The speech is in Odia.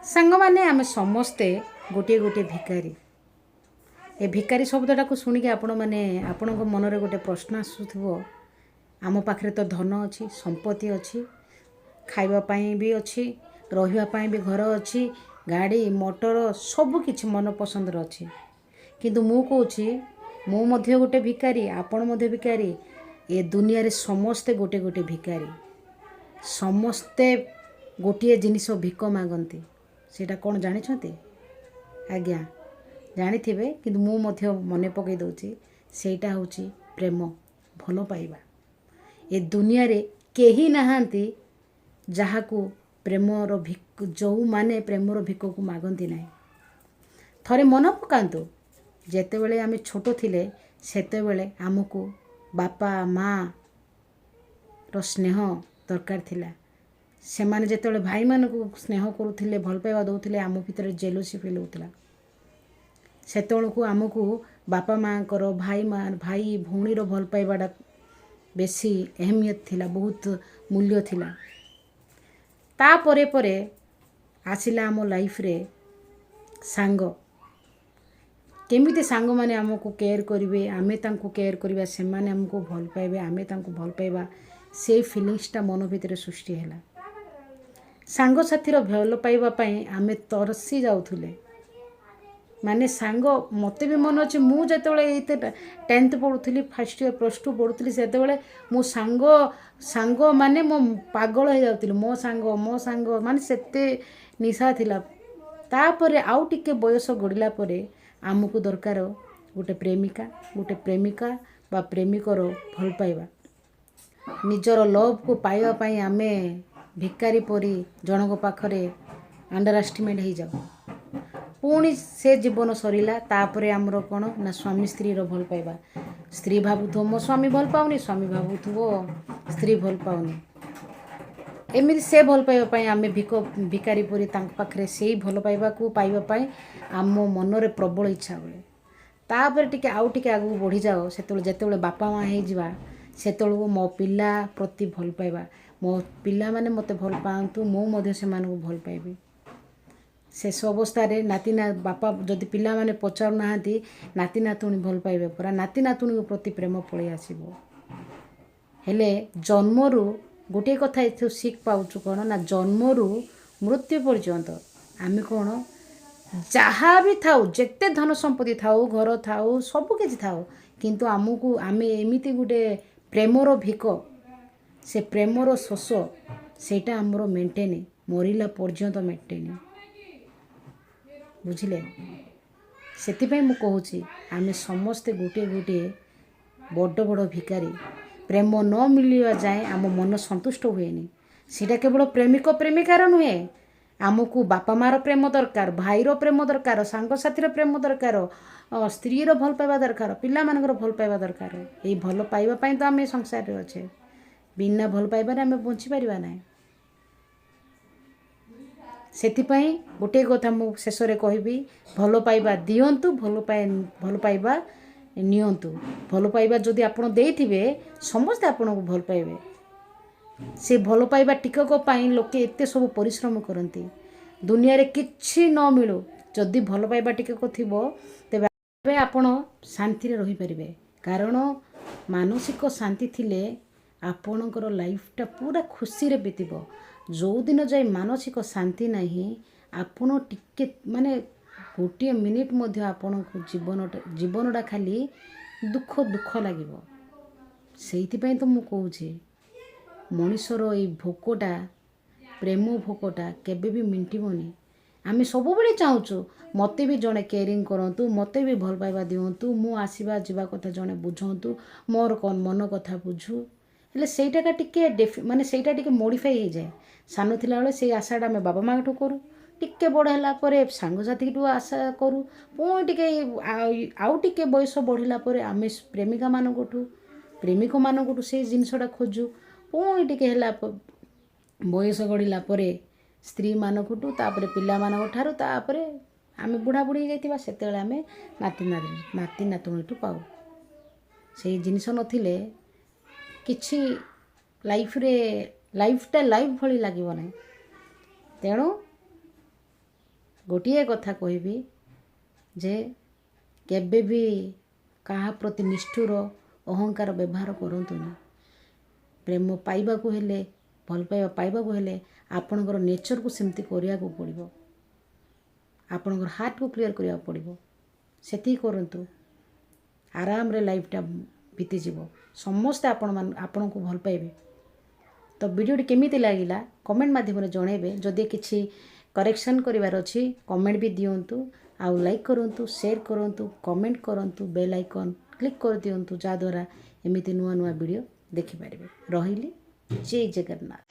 ସାଙ୍ଗମାନେ, ଆମେ ସମସ୍ତେ ଗୋଟିଏ ଗୋଟିଏ ଭିକାରୀ। ଏ ଭିକାରୀ ଶବ୍ଦଟାକୁ ଶୁଣିକି ଆପଣମାନେ, ଆପଣଙ୍କ ମନରେ ଗୋଟେ ପ୍ରଶ୍ନ ଆସୁଥିବ, ଆମ ପାଖରେ ତ ଧନ ଅଛି, ସମ୍ପତ୍ତି ଅଛି, ଖାଇବା ପାଇଁ ବି ଅଛି, ରହିବା ପାଇଁ ବି ଘର ଅଛି, ଗାଡ଼ି ମଟର ସବୁ କିଛି ମନ ପସନ୍ଦର ଅଛି। କିନ୍ତୁ ମୁଁ କହୁଛି, ମୁଁ ମଧ୍ୟ ଗୋଟେ ଭିକାରୀ, ଆପଣ ମଧ୍ୟ ଭିକାରୀ। ଏ ଦୁନିଆରେ ସମସ୍ତେ ଗୋଟେ ଗୋଟେ ଭିକାରୀ। ସମସ୍ତେ ଗୋଟିଏ ଜିନିଷ ଭିକ ମାଗନ୍ତି। ସେଇଟା କ'ଣ ଜାଣିଛନ୍ତି? ଆଜ୍ଞା ଜାଣିଥିବେ, କିନ୍ତୁ ମୁଁ ମଧ୍ୟ ମନେ ପକାଇ ଦେଉଛି। ସେଇଟା ହେଉଛି ପ୍ରେମ, ଭଲ ପାଇବା। ଏ ଦୁନିଆରେ କେହି ନାହାନ୍ତି ଯାହାକୁ ପ୍ରେମର ଭିକ, ଯେଉଁମାନେ ପ୍ରେମର ଭିକକୁ ମାଗନ୍ତି ନାହିଁ। ଥରେ ମନେ ପକାନ୍ତୁ, ଯେତେବେଳେ ଆମେ ଛୋଟ ଥିଲେ, ସେତେବେଳେ ଆମକୁ ବାପା ମାଆର ସ୍ନେହ ଦରକାର ଥିଲା। ସେମାନେ ଯେତେବେଳେ ଭାଇମାନଙ୍କୁ ସ୍ନେହ କରୁଥିଲେ, ଭଲ ପାଇବା ଦେଉଥିଲେ, ଆମ ଭିତରେ ଜେଲୋସି ଫିଲ୍ ହେଉଥିଲା। ସେତେବେଳକୁ ଆମକୁ ବାପା ମାଆଙ୍କର, ଭାଇ ମା ଭାଇ ଭଉଣୀର ଭଲ ପାଇବାଟା ବେଶୀ ଏହମିୟତ ଥିଲା, ବହୁତ ମୂଲ୍ୟ ଥିଲା। ତାପରେ ପରେ ଆସିଲା ଆମ ଲାଇଫରେ ସାଙ୍ଗ। କେମିତି ସାଙ୍ଗମାନେ ଆମକୁ କେୟାର କରିବେ, ଆମେ ତାଙ୍କୁ କେୟାର କରିବା, ସେମାନେ ଆମକୁ ଭଲ ପାଇବେ, ଆମେ ତାଙ୍କୁ ଭଲ ପାଇବା, ସେଇ ଫିଲିଙ୍ଗସଟା ମନ ଭିତରେ ସୃଷ୍ଟି ହେଲା। ସାଙ୍ଗସାଥିର ଭଲ ପାଇବା ପାଇଁ ଆମେ ତରସି ଯାଉଥିଲେ। ମାନେ ସାଙ୍ଗ, ମୋତେ ବି ମନେ ଅଛି, ମୁଁ ଯେତେବେଳେ ଏଇତ 10th ପଢ଼ୁଥିଲି, ଫାର୍ଷ୍ଟ ଇୟର୍, +2 ପଢ଼ୁଥିଲି, ସେତେବେଳେ ମୁଁ ସାଙ୍ଗ ମାନେ ମୋ ପାଗଳ ହେଇଯାଉଥିଲି। ମୋ ସାଙ୍ଗ, ମୋ ସାଙ୍ଗ, ମାନେ ସେତେ ନିଶା ଥିଲା। ତାପରେ ଆଉ ଟିକେ ବୟସ ଗଡ଼ିଲା ପରେ ଆମକୁ ଦରକାର ଗୋଟେ ପ୍ରେମିକା, ଗୋଟେ ପ୍ରେମିକା ବା ପ୍ରେମିକର ଭଲ ପାଇବା। ନିଜର ଲଭ୍କୁ ପାଇବା ପାଇଁ ଆମେ ଭିକାରୀ ପରି ଜଣଙ୍କ ପାଖରେ ଅଣ୍ଡର ଏଷ୍ଟିମେଟ୍ ହେଇଯାଉ। ପୁଣି ସେ ଜୀବନ ସରିଲା। ତାପରେ ଆମର କ'ଣ ନା ସ୍ୱାମୀ ସ୍ତ୍ରୀର ଭଲ ପାଇବା। ସ୍ତ୍ରୀ ଭାବୁଥିବ ମୋ ସ୍ୱାମୀ ଭଲ ପାଉନି, ସ୍ୱାମୀ ଭାବୁଥିବ ସ୍ତ୍ରୀ ଭଲ ପାଉନି। ଏମିତି ସେ ଭଲ ପାଇବା ପାଇଁ ଆମେ ଭିକାରୀ ପରି ତାଙ୍କ ପାଖରେ ସେଇ ଭଲ ପାଇବାକୁ ପାଇବା ପାଇଁ ଆମ ମନରେ ପ୍ରବଳ ଇଚ୍ଛା ହୁଏ। ତାପରେ ଟିକେ ଆଉ ଟିକେ ଆଗକୁ ବଢ଼ିଯାଅ, ସେତେବେଳେ ଯେତେବେଳେ ବାପା ମା' ହେଇଯିବା, ସେତେବେଳକୁ ମୋ ପିଲା ପ୍ରତି ଭଲ ପାଇବା, ମୋ ପିଲାମାନେ ମୋତେ ଭଲ ପାଆନ୍ତୁ, ମୁଁ ମଧ୍ୟ ସେମାନଙ୍କୁ ଭଲ ପାଇବି। ଶେଷ ଅବସ୍ଥାରେ ନାତି ନା ବାପା ଯଦି ପିଲାମାନେ ପଚାରୁନାହାନ୍ତି, ନାତି ନାତୁଣୀ ଭଲ ପାଇବେ ପରା, ନାତି ନାତୁଣୀଙ୍କ ପ୍ରତି ପ୍ରେମ ପଳେଇ ଆସିବ। ହେଲେ ଜନ୍ମରୁ ଗୋଟିଏ କଥା ଏଥିରୁ ଶିଖ ପାଉଛୁ କ'ଣ ନା ଜନ୍ମରୁ ମୃତ୍ୟୁ ପର୍ଯ୍ୟନ୍ତ ଆମେ କ'ଣ ଯାହା ବି ଥାଉ, ଯେତେ ଧନ ସମ୍ପତ୍ତି ଥାଉ, ଘର ଥାଉ, ସବୁ କିଛି ଥାଉ, କିନ୍ତୁ ଆମକୁ ଆମେ ଏମିତି ଗୋଟେ ପ୍ରେମର ଭିକ, ସେ ପ୍ରେମର ଶୋଷ, ସେଇଟା ଆମର ମେଣ୍ଟେନି, ମରିଲା ପର୍ଯ୍ୟନ୍ତ ମେଣ୍ଟେନି। ବୁଝିଲେ? ସେଥିପାଇଁ ମୁଁ କହୁଛି, ଆମେ ସମସ୍ତେ ଗୋଟିଏ ଗୋଟିଏ ବଡ଼ ବଡ଼ ଭିକାରୀ। ପ୍ରେମ ନ ମିଳିବା ଯାଏଁ ଆମ ମନ ସନ୍ତୁଷ୍ଟ ହୁଏନି। ସେଇଟା କେବଳ ପ୍ରେମିକ ପ୍ରେମିକାର ନୁହେଁ, ଆମକୁ ବାପା ମାଆର ପ୍ରେମ ଦରକାର, ଭାଇର ପ୍ରେମ ଦରକାର, ସାଙ୍ଗସାଥିର ପ୍ରେମ ଦରକାର, ସ୍ତ୍ରୀର ଭଲ ପାଇବା ଦରକାର, ପିଲାମାନଙ୍କର ଭଲ ପାଇବା ଦରକାର। ଏଇ ଭଲ ପାଇବା ପାଇଁ ତ ଆମେ ସଂସାରରେ ଅଛେ। ବିନା ଭଲ ପାଇବାରେ ଆମେ ବଞ୍ଚିପାରିବା ନାହିଁ। ସେଥିପାଇଁ ଗୋଟିଏ କଥା ମୁଁ ଶେଷରେ କହିବି, ଭଲ ପାଇବା ଦିଅନ୍ତୁ, ଭଲ ପାଇବା ନିଅନ୍ତୁ। ଭଲ ପାଇବା ଯଦି ଆପଣ ଦେଇଥିବେ, ସମସ୍ତେ ଆପଣଙ୍କୁ ଭଲ ପାଇବେ। ସେ ଭଲ ପାଇବା ଟିକକ ପାଇଁ ଲୋକେ ଏତେ ସବୁ ପରିଶ୍ରମ କରନ୍ତି। ଦୁନିଆରେ କିଛି ନ ମିଳୁ, ଯଦି ଭଲ ପାଇବା ଟିକକ ଥିବ, ତେବେ ଆପଣ ଶାନ୍ତିରେ ରହିପାରିବେ। କାରଣ ମାନସିକ ଶାନ୍ତି ଥିଲେ ଆପଣଙ୍କର ଲାଇଫଟା ପୁରା ଖୁସିରେ ବିତିବ। ଯେଉଁଦିନ ଯାଏ ମାନସିକ ଶାନ୍ତି ନାହିଁ, ଆପଣ ଟିକେ ମାନେ ଗୋଟିଏ ମିନିଟ୍ ମଧ୍ୟ ଆପଣଙ୍କୁ ଜୀବନଟା ଖାଲି ଦୁଃଖ ଦୁଃଖ ଲାଗିବ। ସେଇଥିପାଇଁ ତ ମୁଁ କହୁଛି, ମଣିଷର ଏଇ ଭୋକଟା, ପ୍ରେମ ଭୋକଟା କେବେ ବି ମେଣ୍ଟିବନି। ଆମେ ସବୁବେଳେ ଚାହୁଁଛୁ ମୋତେ ବି ଜଣେ କେୟାରିଂ କରନ୍ତୁ, ମୋତେ ବି ଭଲ ପାଇବା ଦିଅନ୍ତୁ, ମୁଁ ଆସିବା ଯିବା କଥା ଜଣେ ବୁଝନ୍ତୁ, ମୋର ମନ କଥା ବୁଝୁ। ହେଲେ ସେଇଟାକା ଟିକେ ମାନେ ସେଇଟା ଟିକେ ମୋଡ଼ିଫାଇ ହେଇଯାଏ। ସାନ ଥିଲାବେଳେ ସେଇ ଆଶାଟା ଆମେ ବାପା ମାଆଙ୍କଠୁ କରୁ, ଟିକେ ବଡ଼ ହେଲା ପରେ ସାଙ୍ଗସାଥିଠୁ ଆଶା କରୁ, ପୁଣି ଟିକେ ଆଉ ଟିକେ ବୟସ ବଢ଼ିଲା ପରେ ଆମେ ପ୍ରେମିକାମାନଙ୍କଠୁ, ପ୍ରେମିକମାନଙ୍କଠୁ ସେଇ ଜିନିଷଟା ଖୋଜୁ। ପୁଣି ଟିକେ ହେଲା ବୟସ ଗଢ଼ିଲା ପରେ ସ୍ତ୍ରୀମାନଙ୍କଠୁ, ତାପରେ ପିଲାମାନଙ୍କ ଠାରୁ, ତାପରେ ଆମେ ବୁଢ଼ା ବୁଢ଼ୀ ହେଇଯାଇଥିବା, ସେତେବେଳେ ଆମେ ନାତି ନାତୁଣୀଠୁ ପାଉ। ସେଇ ଜିନିଷ ନଥିଲେ କିଛି ଲାଇଫରେ ଲାଇଫଟା ଲାଇଫ ଭଳି ଲାଗିବ ନାହିଁ। ତେଣୁ ଗୋଟିଏ କଥା କହିବି ଯେ କେବେ ବି କାହା ପ୍ରତି ନିଷ୍ଠୁର, ଅହଙ୍କାର ବ୍ୟବହାର କରନ୍ତୁନି। ପ୍ରେମ ପାଇବାକୁ ହେଲେ, ଭଲ ପାଇବା ପାଇବାକୁ ହେଲେ ଆପଣଙ୍କର ନେଚର୍କୁ ସେମିତି କରିବାକୁ ପଡ଼ିବ, ଆପଣଙ୍କର ହାର୍ଟକୁ କ୍ଲିଅର୍ କରିବାକୁ ପଡ଼ିବ। ସେତିକି କରନ୍ତୁ, ଆରାମରେ ଲାଇଫ୍ଟା ବିତିଯିବ। ସମସ୍ତେ ଆପଣମାନ ଆପଣଙ୍କୁ ଭଲ ପାଇବେ। ତ ଭିଡ଼ିଓଟି କେମିତି ଲାଗିଲା, କମେଣ୍ଟ ମାଧ୍ୟମରେ ଜଣାଇବେ। ଯଦି କିଛି କରେକ୍ସନ୍ କରିବାର ଅଛି, କମେଣ୍ଟ ବି ଦିଅନ୍ତୁ। ଆଉ ଲାଇକ୍ କରନ୍ତୁ, ସେୟାର କରନ୍ତୁ, କମେଣ୍ଟ କରନ୍ତୁ, ବେଲ୍ ଆଇକନ୍ କ୍ଲିକ୍ କରିଦିଅନ୍ତୁ, ଯାହାଦ୍ୱାରା ଏମିତି ନୂଆ ନୂଆ ଭିଡ଼ିଓ ଦେଖିପାରିବେ। ରହିଲି, ଜୟ ଜଗନ୍ନାଥ।